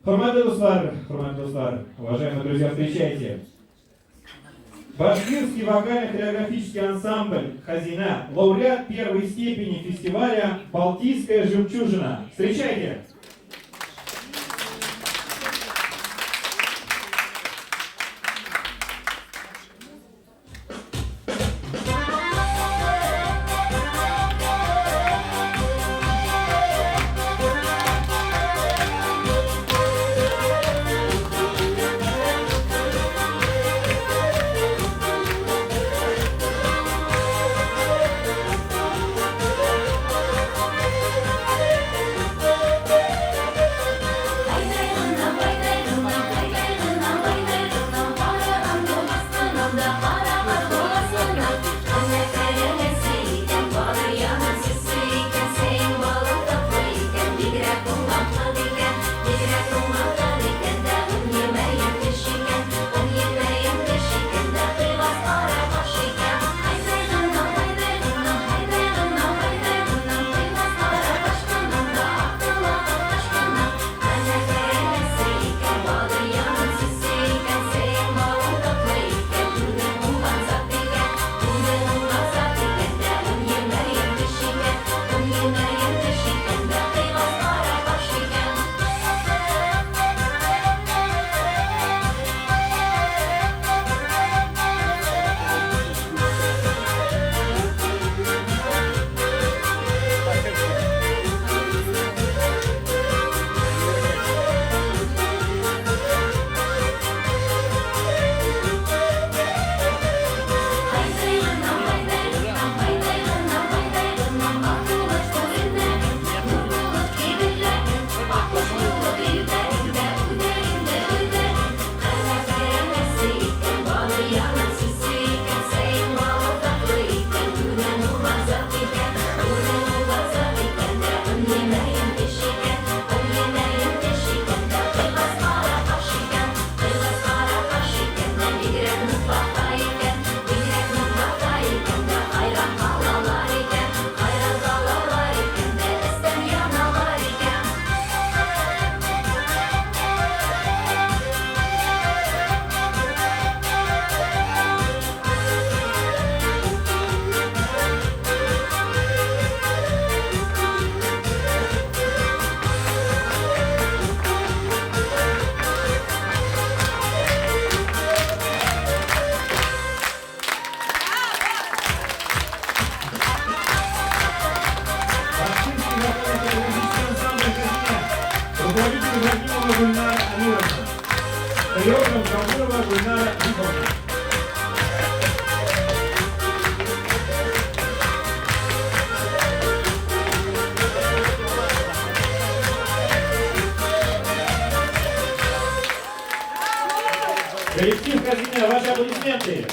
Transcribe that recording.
Хөрмәтле дуслар, хөрмәтле дуслар, уважаемые друзья, встречайте. Башкирский вокально-хореографический ансамбль «Хазина», лауреат первой степени фестиваля «Балтийская жемчужина». Встречайте! Башкирский вокально-хореографический ансамбль «Хазина». Руководитель Ибрагимова Гульнара Амировна. Хореограф Гамурова Гульнара Липовна. Коллектив «Хазина», ваши аплодисменты.